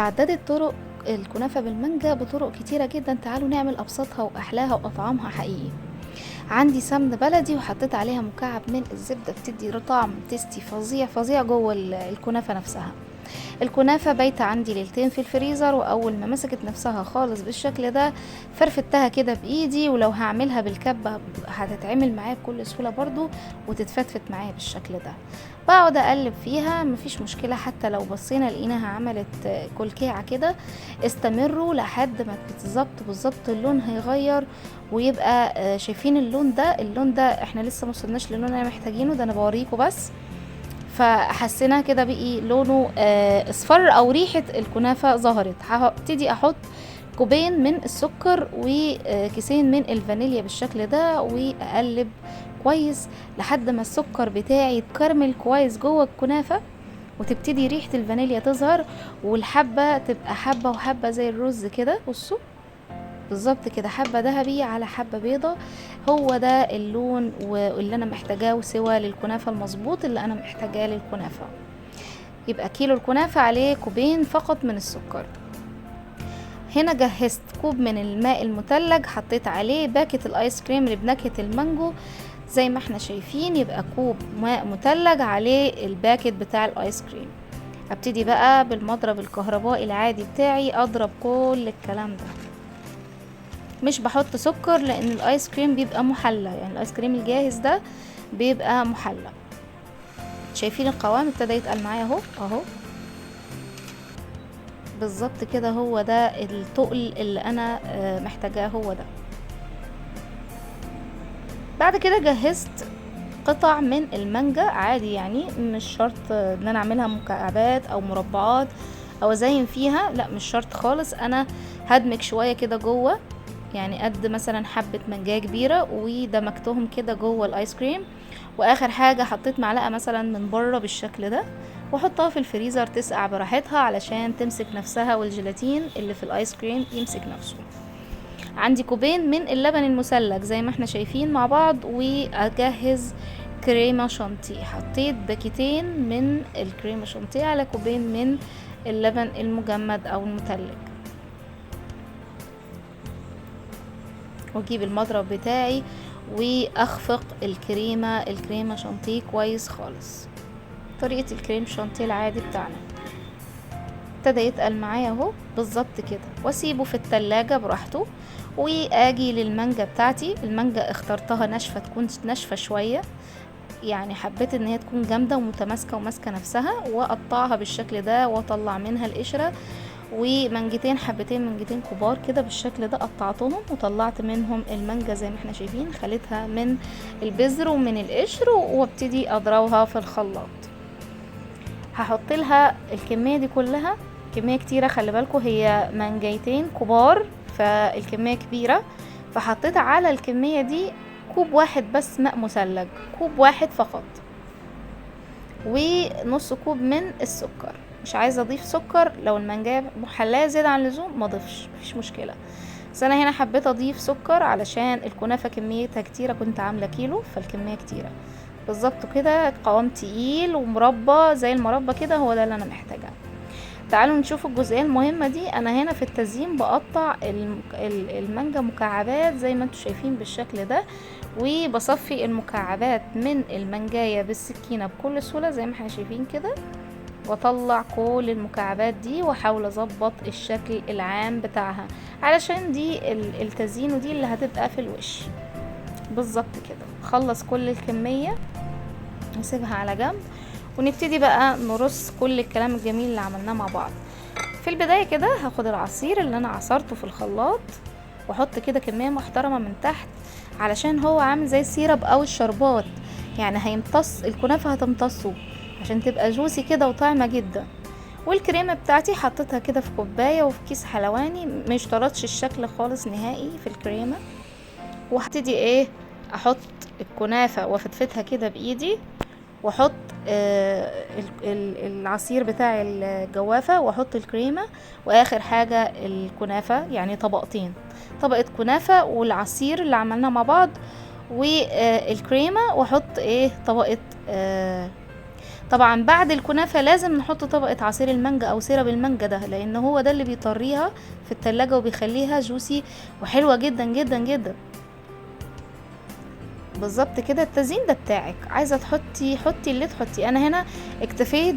تعددت طرق الكنافة بالمانجا بطرق كتيرة جدا، تعالوا نعمل أبسطها وأحلاها وأطعمها حقيقي. عندي سمن بلدي وحطيت عليها مكعب من الزبدة، بتدي طعم tasty فظيع فظيع جوه الكنافة نفسها. الكنافة بايتة عندي ليلتين في الفريزر، وأول ما مسكت نفسها خالص بالشكل ده فرفتها كده بإيدي، ولو هعملها بالكبة هتتعمل معايا بكل سهولة برضو وتتفتفت معايا بالشكل ده. بقعد أقلب فيها مفيش مشكلة، حتى لو بصينا لقيناها عملت كلكيعة كده استمروا لحد ما بالظبط بالظبط اللون هيغير ويبقى شايفين اللون ده. اللون ده احنا لسه موصلناش للون اللي محتاجينه ده، انا بوريكم بس. فحسيناه كده بقي لونه اصفر او ريحة الكنافة ظهرت. هبتدي احط كوبين من السكر وكيسين من الفانيليا بالشكل ده، واقلب كويس لحد ما السكر بتاعي يتكرمل كويس جوه الكنافة، وتبتدي ريحة الفانيليا تظهر، والحبة تبقى حبة وحبة زي الرز كده. بصوا بالظبط كده، حبة ذهبي على حبة بيضة، هو ده اللون واللي انا محتاجاه وسوى للكنافة المظبوط اللي انا محتاجاه للكنافة. يبقى كيلو الكنافة عليه كوبين فقط من السكر. هنا جهزت كوب من الماء المتلج، حطيت عليه باكت الايس كريم اللي بنكهة المانجو زي ما احنا شايفين. يبقى كوب ماء متلج عليه الباكت بتاع الايس كريم. ابتدي بقى بالمضرب الكهربائي العادي بتاعي اضرب كل الكلام ده. مش بحط سكر لان الايس كريم بيبقى محلى، يعني الايس كريم الجاهز ده بيبقى محلى. شايفين القوام ابتدى يتقل معايا اهو اهو بالظبط كده، هو ده التقل اللي انا محتاجاه، هو ده. بعد كده جهزت قطع من المانجا عادي، يعني مش شرط ان انا اعملها مكعبات او مربعات او ازين فيها، لا مش شرط خالص. انا هدمج شوية كده جوه، يعني قد مثلا حبة مانجاية كبيرة ودمجتهم كده جوه الايس كريم. واخر حاجة حطيت معلقة مثلا من بره بالشكل ده، واحطها في الفريزر تسقع براحتها علشان تمسك نفسها والجيلاتين اللي في الايس كريم يمسك نفسه. عندي كوبين من اللبن المثلج زي ما احنا شايفين مع بعض، واجهز كريمة شانتيه. حطيت باكيتين من الكريمة شانتيه على كوبين من اللبن المجمد او المثلج، واجيب المضرب بتاعي واخفق الكريمة شانتيه كويس خالص، طريقة الكريم شانتيه العادي بتاعنا. ابتدى يتقل معايا اهو بالظبط كده، واسيبه في التلاجة براحته. واجي للمانجا بتاعتي. المانجا اخترتها ناشفة، تكون ناشفة شوية، يعني حبيت ان هي تكون جامدة ومتماسكة وماسكة نفسها، واقطعها بالشكل ده واطلع منها القشرة. ومانجتين حبتين مانجتين كبار كده بالشكل ده قطعتهم وطلعت منهم المانجا زي ما احنا شايفين، خليتها من البذر ومن القشر، وابتدي اضربها في الخلاط. هحط لها الكمية دي كلها، كمية كتيرة خلي بالكم، هي مانجايتين كبار فالكمية كبيرة، فحطيت على الكمية دي كوب واحد بس ماء مثلج، كوب واحد فقط، ونص كوب من السكر. مش عايزة اضيف سكر، لو المانجاية محلاية زيادة عن اللزوم ما اضيفش، مفيش مشكلة. بس انا هنا حبيت اضيف سكر علشان الكنافة كميتها كتيرة، كنت عاملة كيلو فالكمية كتيرة بالظبط كده. قوام تقيل ومربى زي المربى كده، هو ده اللي انا محتاجاه. تعالوا نشوف الجزئية المهمة دي. انا هنا في التزيين بقطع المانجا مكعبات زي ما انتم شايفين بالشكل ده، وبصفي المكعبات من المانجاية بالسكينة بكل سهولة زي ما احنا شايفين كده، واطلع كل المكعبات دي واحاول اظبط الشكل العام بتاعها علشان دي التزيين ودي اللي هتبقى في الوش بالظبط كده. خلص كل الكمية نسيبها على جنب، ونبتدي بقى نرص كل الكلام الجميل اللي عملناه مع بعض. في البداية كده هاخد العصير اللي انا عصرته في الخلاط واحط كده كمية محترمة من تحت، علشان هو عامل زي السيرب او الشربات، يعني هيمتص الكنافة، هتمتصه عشان تبقى جوسي كده وطعمة جدا. والكريمة بتاعتي حطيتها كده في كوباية وفي كيس حلواني، ما اشترطش الشكل خالص نهائي في الكريمة. وهبتدي احط الكنافة وافتفتها كده بايدي، واحط العصير بتاع الجوافة، واحط الكريمة، واخر حاجة الكنافة. يعني طبقتين، طبقة كنافة والعصير اللي عملناه مع بعض والكريمة، واحط طبقة. طبعا بعد الكنافة لازم نحط طبقة عصير المانجا او syrup المانجا ده، لان هو ده اللي بيطريها في التلاجة وبيخليها juicy وحلوة جدا جدا جدا. بالظبط كده التزيين ده بتاعك، عايزة تحطي حطي اللي تحطي. انا هنا اكتفيت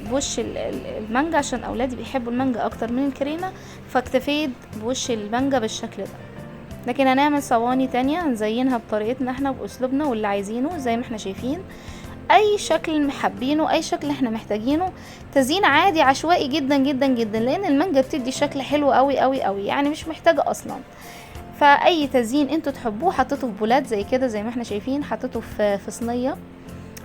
بوش المانجا عشان اولادي بيحبوا المانجا اكتر من الكريمة، فاكتفيت بوش المانجا بالشكل ده. لكن هنعمل صواني تانية هنزينها بطريقتنا احنا وباسلوبنا واللي عايزينه زي ما احنا شايفين، اي شكل حابينه، اي شكل احنا محتاجينه. تزيين عادي عشوائي جدا جدا جدا، لان المانجا بتدي شكل حلو قوي قوي قوي، يعني مش محتاجة اصلا. فاي تزيين انتوا تحبوه حطيته في بولات زي كده زي ما احنا شايفين، حطيته في صينية،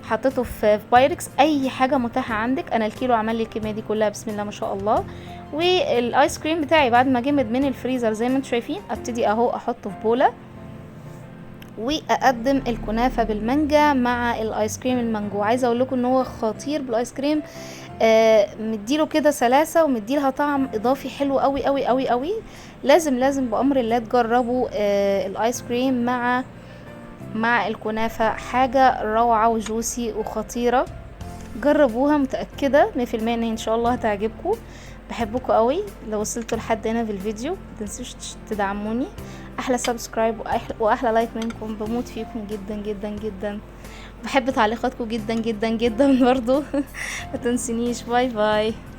حطيته في بايركس، اي حاجة متاحة عندك. انا الكيلو عمل لي الكمية دي كلها بسم الله ما شاء الله. والايس كريم بتاعي بعد ما جمد من الفريزر زي ما انتوا شايفين ابتدي اهو احطه في بوله، واقدم الكنافه بالمانجا مع الايس كريم المانجو. عايزه اقول لكم ان هو خطير بالايس كريم، مديله كده سلاسة ومديلها طعم اضافي حلو قوي قوي قوي قوي. لازم لازم بامر الله تجربوا الايس كريم مع الكنافه، حاجة روعه و juicy وخطيرة. جربوها، متاكدة 100% ان هي ان شاء الله هتعجبكم. بحبكم قوي. لو وصلتوا لحد هنا في الفيديو متنسوش تدعموني، احلى subscribe واحلى like منكم. بموت فيكم جدا جدا جدا، بحب تعليقاتكم جدا جدا جدا برضو. ما تنسونيش. bye bye.